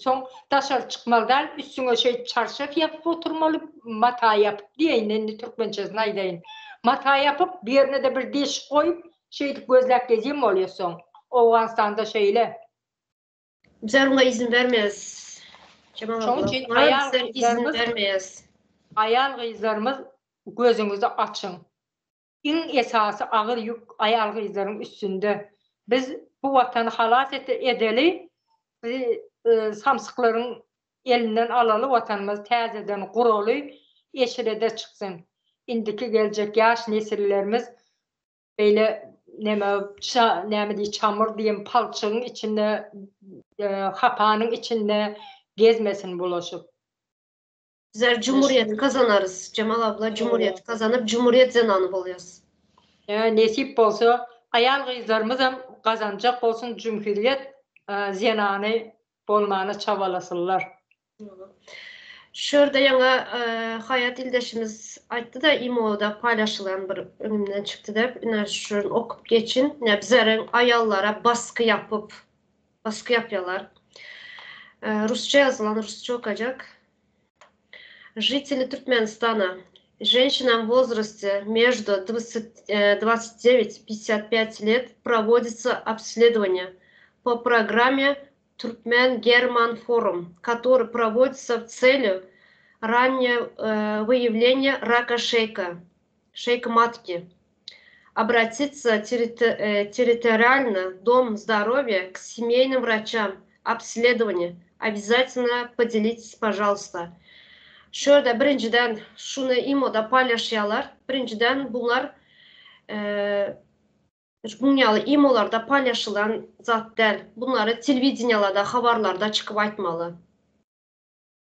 soň daşary çykmaly däl üstüňe şeýdip çarşaf ýapyp oturmaly mata ýapyp diýeýin indi türkmençesini aýdaýyn mata ýapyp bir ýerine-de bir deşik goýup şeýdip gözläp gezýän bolýas soň Owganystanda şeýle. Bizler muňa izin bermeris. Jemal Şonuň abla, üçin muňa aýal bizler izin gyzlarymyz bermeris. aýal gyzlarymyz gözüňizi açyň. Iň esasy agyr ýük aýal gyzlaryň üstünde. Biz bu watany halas edeli, bi samsyklaryň elinden alaly watanymyzy täzeden guraly, eşrede çyksyn. Indiki geljek ýaş nesillerimiz Beýle neme ça näme diý çamur diýen palçygyň içinde hapanyň içinde gezmesin bulaşyp. Bizler cumhuriyeti kazanarys Jemal abla cumhuriyeti kazanyp cumhuriyet zenany bolýas. Nesip bolsa aýal gyzlarymyzam gazanjak bolsun cumhuriyet zenany bolmana çabalasynlar. Şu ýerde ýaňa Haýat ildeşimiz aýtdy-da, imoda paýlaşylan bir öňümden çykdy dep, ine şuny okup geçin. Ine bizleriň aýallara basky ýapyp, basky ýapýarlar. Rusça ýazylan, rusça okajak. Žiteli Türkmenistana, Ženşinam w wozrasте межdu 29 55 let provodится obsledovanie po programme Türkmen German Forum, kotory provodится w celýu rannee wyýawleniýa raka şeýka, şeýka matki. Obratitsa territorialno dom zdorowýa k semeýnym wraçam obsledowaniýa obýazatelno podelitis požalsta. Şu ýerde birinjiden şuny imoda paýlaşýalar. Birinjiden bular Muň ýaly imolarda paýlaşylan zat däl. Bunlary telewideniýalarda, habarlarda çykyp aýtmaly.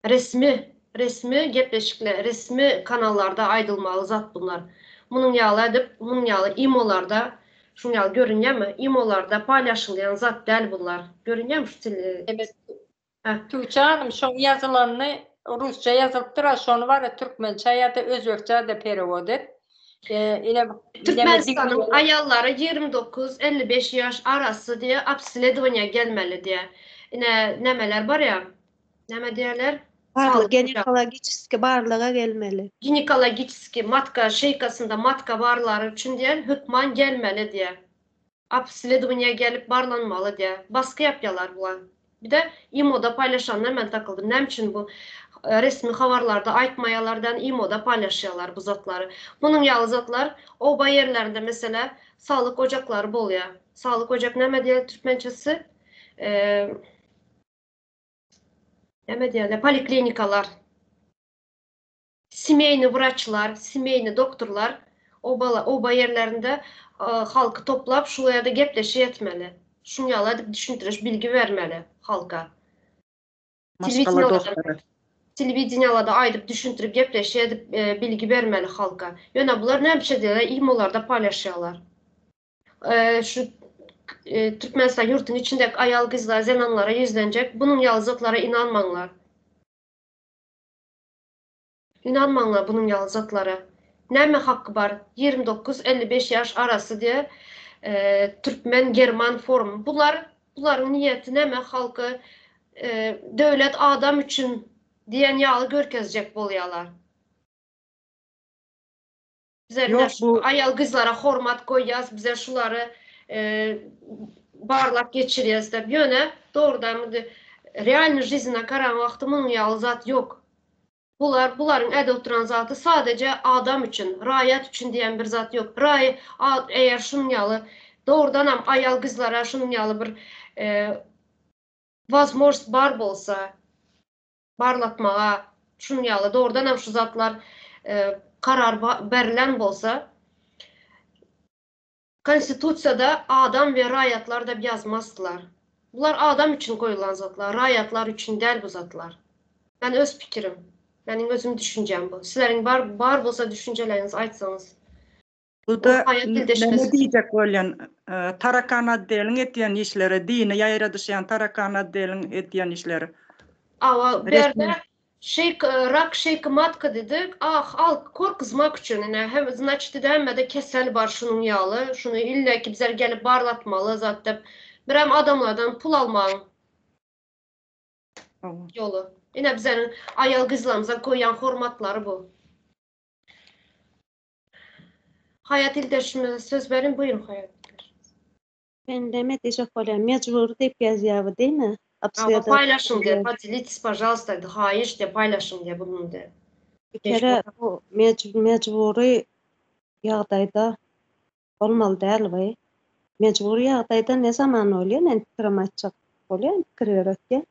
Resmi, resmi gepleşikler, resmi kanallarda aýdylmaly zat bunlar. Munuň ýaly edip, munuň ýaly imolarda, şuň ýaly görünýärmi? Imolarda paýlaşylýan zat däl bunlar. Görünýärmi şu tele. Evet. Tuğçe hanym şoň ýazylanyny rusça ýazylypdyr-a şony bara türkmençä ýa-da özbekçä-de perewod et. Ine Türkmenistanyň aýallary 29, 55 ýaş arasy diýe obsledowaniýa gelmeli diýe. Ine nämeler bar ýa? Näme diýerler? Barlag, ginekologiçeskiý barlaga gelmeli. Ginekologiçeskiý matka şeýkasynda matka barlary üçin diýen hökman gelmeli diýe. Obsledowaniýa gelip barlanmaly diýä. Basgy ýapýalar bular. Bir-de imoda paýlaşanyna men takyldym. Näme üçin bu resmi habarlarda aýtmaýalar dan imoda paýlaşýalar bu zatlary. Munuň ýaly zatlar oba ýerlerinde meselä saglyk ojaklary bolýa. Saglyk ojak näme diýýär türkmençesi? Näme diýýärler? Poliklinikalar. Semeýny wraçlar, semeýny doktorlar oba oba ýerlerinde halky toplap şul ýerde gepleşik etmeli. Şuň ýaly edip düşündiriş bilgi bermeli halka. Maşgala doktory. Telewideniýalada aýdyp düşündirip gepleşik edip bilgi bermeli halka. Ýöne bular näme üçin edýärler imolarda paýlaşýarlar. Şu Türkmenistan ýurtuň içindäki aýal gyzlar zenanlara ýüzlenjek bunuň ýaly zatlara ynanmaňlar. Ynanmaňlar bunuň ýaly zatlara. Näme haky bar 29 55 ýaş arasy diýe türkmen german forum bular bularyň niýeti näme halky döwlet adam üçin diýen ýaly görkezjek bolýalar. Bize Ýok bu aýal gyzlara hormat goýýas bize şulary barlap geçirýäs diýip ýöne dogrudan realnyý žizine garan wagty munuň ýaly zat ýok. Bular bularyň äde oturan zady sadeje adam üçin raýat üçin diýen bir zat ýok. Raý eger şunuň ýaly dogrudanam aýal gyzlara şunuň ýaly bir wazmožnost bar bolsa barlatmaga şunuň ýaly dogrudanam şu zatlar karar berlen bolsa konstitusiýada adam we raýatlar dep ýazmazdylar. Bular adam üçin goýulan zatlar, raýatlar üçin däl bu zatlar. Men öz pikirim. Meniň özüm düşünjäm bu. Sizleriň bar bar bolsa düşünjeleriňizi aýtsaňyz. Bu-da näme diýjek bolýan, Tarakan otdeliň edýän işleri, dini ýaýradyşýan Tarakan otdeliň edýän işleri. Awa, berde şeýk, rak şeýki matka diýdi, ah, halky korkuzmak üçin, ine, hem, znaçit diýdi, hemmede kesel bar şunuň ýaly, şuny illeki bizler gelip barlatmaly zat diýip, birem adamlardan pul almagyň ýoly. Ine, bizleriň aýal-gyzlarymyza goýýan hormatlary bu. Haýat ildeşime söz beriň buýruň Haýat ildeşimiz. Men näme diýjek bolýan mejbury diýip ýazýar bu diýme. Hawa paýlaşyň diýe podelitесь pažalsta diýe haýyş diýe paýlaşyň diýe bunu diýe. Bir kere bu mejbury ýagdaýda bolmaly däl we mejbury ýagdaýda ne zaman bolýar men pikirim aýtjak bolýan pikir ýöretýän.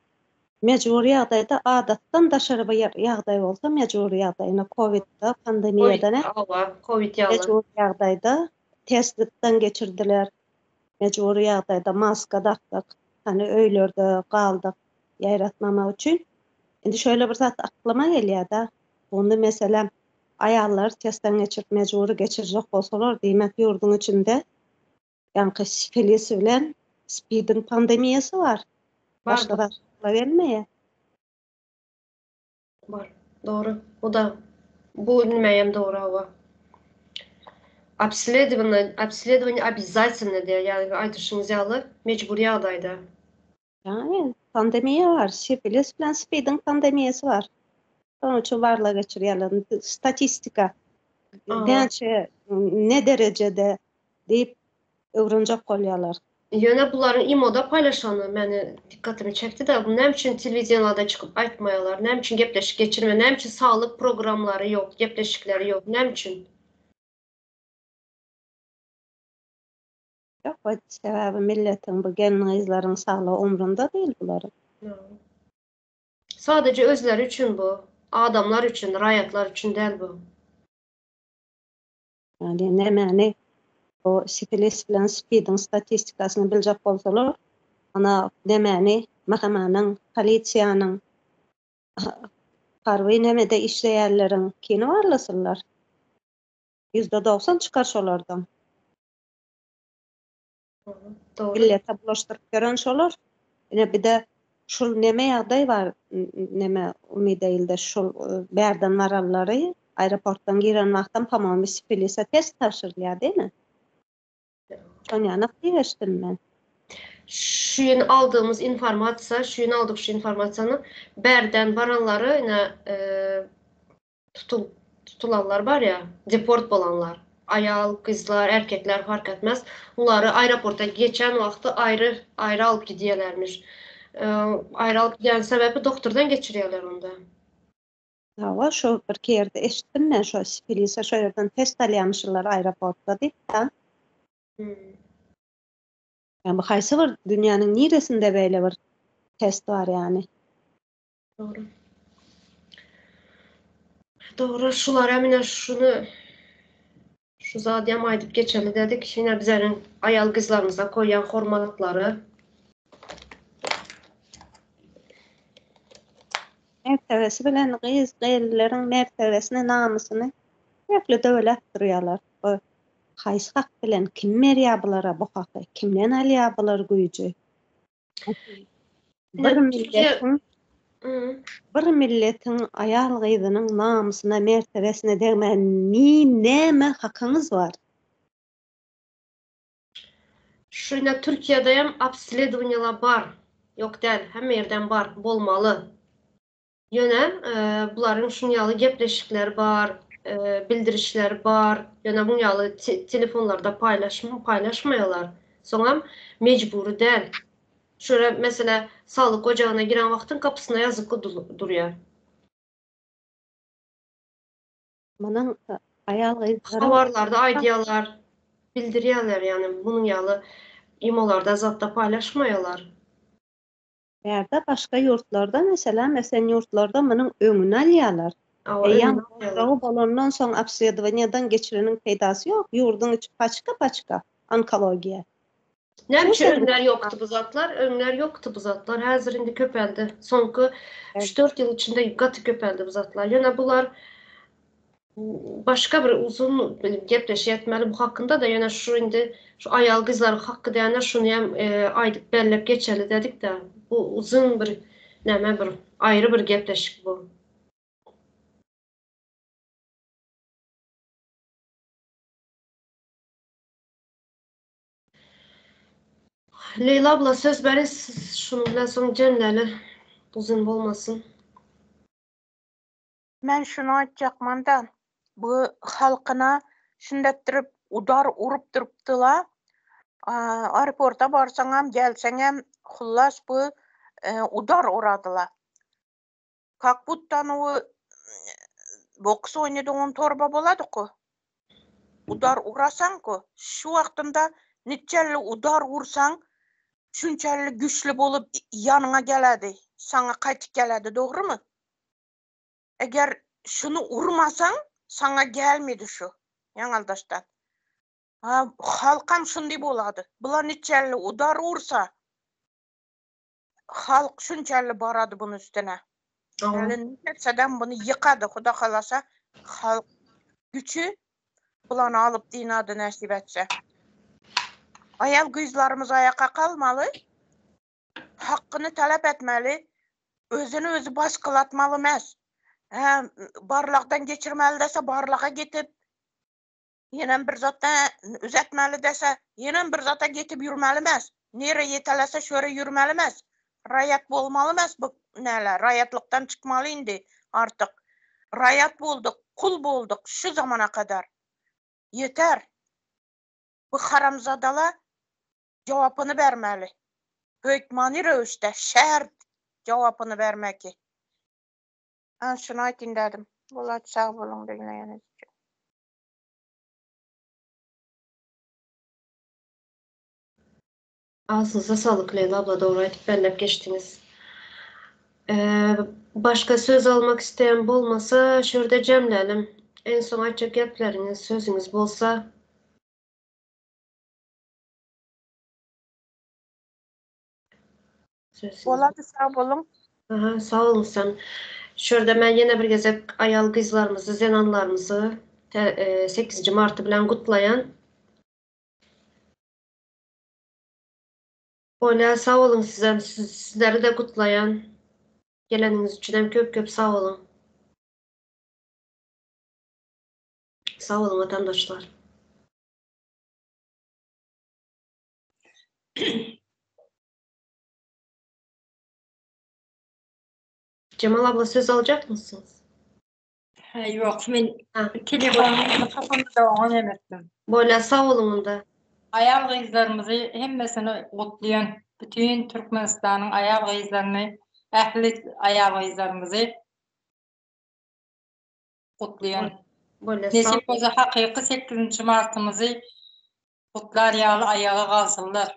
Mejbury ýagdaýda adatdan daşary bir ýagdaý bolsa mejbury ýagdaý ine kowidda pandemiýada ne Hawa kowid ýaly. Mejbury ýagdaýda testden geçirdiler. Mejbury ýagdaýda maska dakdyk. Hany öýlerde galdyk ýaýratmamak üçin. Indi şöyle bir zat aklyma gelýär-de. Onda meselem aýallary testden geçirip mejbury geçirjek bolsalar diýmek ýurduň içinde Ýaňky sifilis bilen SPID-iň pandemiýasy bar. Başga zat akla gelmeýär. Bar. Dogry. Bu da bu nimeýem dogry hawa. Obsledowaniýe, obsledowaniýe obýazatelno diýýär, ýagny aýdyşyňyz ýaly mejbury ýagdaýda. Ýagny pandemiýa bar, sifilis bilen spidiň pandemiýasy bar. Şonuň üçin barlag geçirýärler. Statistika näçe, ne derejede diýip öwrenjek bolýarlar. Ýöne bularyň imoda paýlaşany meni dikkatymy çekdi-de, bu näme üçin telewideniýada çykyp aýtmaýarlar, näme üçin gepleşik geçirme, näme üçin saglyk programlary ýok, gepleşikleri ýok, näme üçin? Ýok, bu sebäbi milletiň bu gelin-gyzlaryň saglygy umrunda däl bularyň. Sadece özleri üçin bu, adamlar üçin, raýatlar üçin däl bu. Ýagny nämäni bu sifilis bilen SPID-iň statistikasyny biljek bolsalar, ana nämäni MHM-niň, polisiýanyň, harby nämede işleýänleriň kini barlasynlar. 90% çykar şolardan. Dogry. Millete bulaşdyryp ýören şolar. Ine bir-de şul neme ýagdaý bar, neme umyda ilde şul bärden baranlary aeroportdan giren wagtam pomamy sifilise test tabşyrylýar diými? Şony ýanak diýip eşitdim men. Şu ýyl aldygymyz informasiýa, şu ýyl aldyk şu informasiýany, bärden baranlary ine tutul tutulanlar bar ýa, deport bolanlar, aýal, gyzlar, erkekler fark etmez, bulary aeroporta geçen wagty aýry aýry alyp gidýärlermiş. Aýry alyp gidýän sebäbi doktordan geçirýärler onda. Hawa, şo birki ýerde eşitdim men şo sifilise şo ýerden test alýamyşlar aeroportda diýip-de. Hmm. Ýa bu haýsy bir dünýäniň niresinde beýle bir test bar ýany? Dogry. Dogry, şulara mine şuny şu zadam aýdyp geçeli dedik. Ýene bizleriň aýal gyzlarymyza koýýan hormatlary. Mertebesi bilen gyz gelinleriň mertebesini, namysyny sürekli döweläp durýarlar. Bu haýsy hak bilen kim berýär bulara bu haky? Kimden alýar bular güýji? Bir milletiň bir milletiň aýal gyzynyň namysyna, mertebesine degmän näme hakyňyz bar? Şu ine Türkiýede hem obsledowaniýalar bar. Ýok däl, hemme ýerden bar, bolmaly. Ýöne bularyň şuň ýaly gepleşikleri bar, bildirişleri bar. Ýöne muň ýaly telefonlarda paýlaşma, paýlaşmaýarlar. Soňam mejbury däl. Şöyle meselä saglyk ojagyna giren wagtyň gapysynda ýazykly durýar. Munuň aýal-gyzlaryň Habarlarda aýdýarlar, bildirýärler, ýagny munuň ýaly imolarda zatda paýlaşmaýarlar. Bärde başga ýurtlarda meselem ösen ýurtlarda munuň öňüni alýarlar. Eýýäm gursagy bolandan soň obsledowaniýadan geçireniň peýdasy ýok, ýurduň içi paçka-paçka onkologiýa. Näme üçin öňler ýokdy bu zatlar? Öňler ýokdy bu zatlar. Häzir indi köpeldi. Soňky üç-dört ýyl içinde gaty köpeldi bu zatlar. Ýöne bular Başga bir uzun gepleşik etmeli bu hakynda-da, ýöne şu indi şu aýal-gyzlaryň haky diýende şuny hem aýdyp belläp geçeli dedik-de. Bu uzyn bir näme bir aýry bir gepleşik bu. Leýla abla söz beriň siz şunuň bilen soň jemläli uzyn bolmasyn. Men şuny aýtjakmanda, bu halkyna şindetdirip udar urup durupdyla. Aeroporta barsaňam, gelseňem, hullas bu udar uradyla. Kak budda nu boks oýnadygyň torba boladyku. Udar urasaňku, şu wagtynda niçelli udar ursaň, şunçelli güçli bolup ýanyňa geledi, saňa gaýtyp geledi, dogrymy? Eger şuny urmasaň, saňa gelmedi şu, ýaňaldaşdan. Ha, halkam şundy bolady. Bular niçelli udar ursa, halk şunçelli barady bunun üstüne. Ýöne nirsedem bunu ýykady, Huda halasa, halk güçi bulany alyp dynady nesip etse. Aýal gyzlarymyz aýaka kalmaly. Hakyny talap etmeli, özüni özi baskılatmaly emes. Hä, barlagdan geçirmeli dese barlaga gitip, ýenem bir zatda üzetmeli dese, ýenem bir zata gitip ýürmeli emes. Nire ýetelese şöre ýürmeli emes. Raýat bolmaly emes bu näle, raýatlykdan çykmaly indi artyk. Raýat bolduk, kul bolduk şu zamana kadar. Ýeter. Bu haramzadala jawapyny bermeli. Hökmany röwüşde şert jawapyny bermeki. Ana şuny aýtyn dädim. Bolat sag boluň diňleýäniz üçin. Agzyňyza saglyk Leýla abla dogry aýdyp belläp geçdiňiz. Başga söz almak isleýän bolmasa şu ýerde jemlälim. En soň aýtjak gepleriňiz sözüňiz bolsa. Bolady sag boluň. Aha, sag boluň sen. Şu ýerde men ýene bir gezek aýal gyzlarymyzy, zenanlarymyzy sekizinji marty bilen gutlaýan. Bolýa, sag boluň sizem, sizleri-de gutlaýan. Geleniňiz üçinem köp-köp sag boluň. Sag boluň watandaşlar. Jemal abla söz aljak mısınız? Ha, ýok, men telefonumy kapandy oňa näme etdim. Bolýa sag boluň onda. Aýal gyzlarymyzy hemmesini gutlaýan. Bütin Türkmenistanyň aýal gyzlaryny, ähli aýal gyzlarymyzy gutlaýan. Bolýa sag. Nesip bolsa hakyky sekizinji martymyzy gutlar ýaly aýaga galsynlar.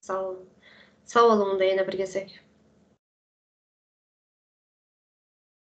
Sag boluň. Sag boluň onda ýene bir gezek.